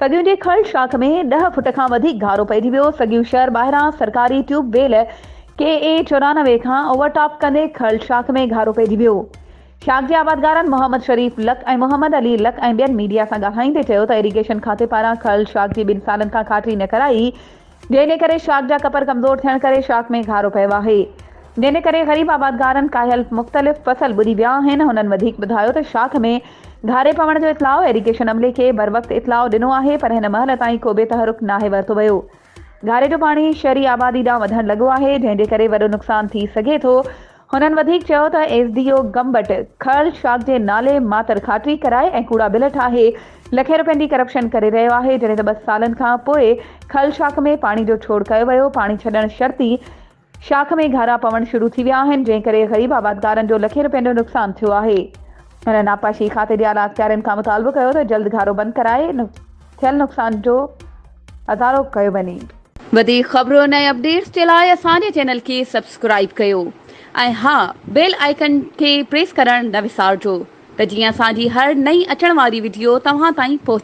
سڳيون جي کڙ شاخ ۾ ڏهه فٽ کان وڌيڪ گهارو پئجي ويو، سڳيون شهر ٻاهران سرڪاري ٽيوب ويل ڪي اي 94 کان اوور ٽاپ ڪندي کڙ شاخ ۾ گهارو پئجي ويو. شاخ جي آبادگارن محمد شريف لڪ ۽ محمد علي لڪ ۽ ٻين ميڊيا سان ڳالهائيندي چيو ته ايريگيشن کاتي پاران کڙ شاخ جي ٻن سالن کان کاٽري نه ڪرائي جنهن جي ڪري شاخ جا ڪپر ڪمزور ٿيڻ ڪري شاخ ۾ گهارو پيو آهي جنهن جي ڪري غريب آبادگارن ڪاهيل مختلف فصل ٻڏي ويا آهن هنن وڌيڪ ٻڌايو ته شاخ ۾ گهاري پوڻ جو اطلاع ايريگيشن عملي کي بروقت اطلاع ڏنو آهي پر هن مهل تائين ڪو به تحرڪ ناهي ورتو ويو گهاري جو پاڻي شھري آبادي ڏانهن وڌڻ لڳو آهي جنهن جي ڪري وڏو نقصان ٿي سگهي ٿو هنن وڌيڪ چيو ته ايس ڊي او گمبٽ کڙ شاخ جي نالي ماتر کاٽري ڪرائي ۽ ڪوڙا بل ٺاهي لکين روپين جي ڪرپشن ڪري رهيو آهي جڏهن ته ٻه سالن کان پوء کڙ شاخ ۾ پاڻي جو ڇوڙ ڪيو ويو پاڻي ڇڏڻ شرط ئي شاخ ۾ گهارا پوڻ شروع ٿي ويا آهن جنهن ڪري غريب آبادگارن جو لکين روپين جو نقصان ٿيو آهي هنن آبپاشي کاتي جي اعليٰ اختيارين کان مطالبو ڪيو ته جلد گهارو بند ڪرائي ٿيل نقصان جو ازالو ڪيو وڃي. وڌيڪ خبرن ۽ اپڊيٽس جي لاء اسان جي چينل کي سبسڪرائيب ڪيو ۽ ها بيل آئيڪن کي پريس ڪرڻ نه وسارجو ته جيئن اسان جي هر نئين اچڻ واري وڊيو توهان تائين پهچي.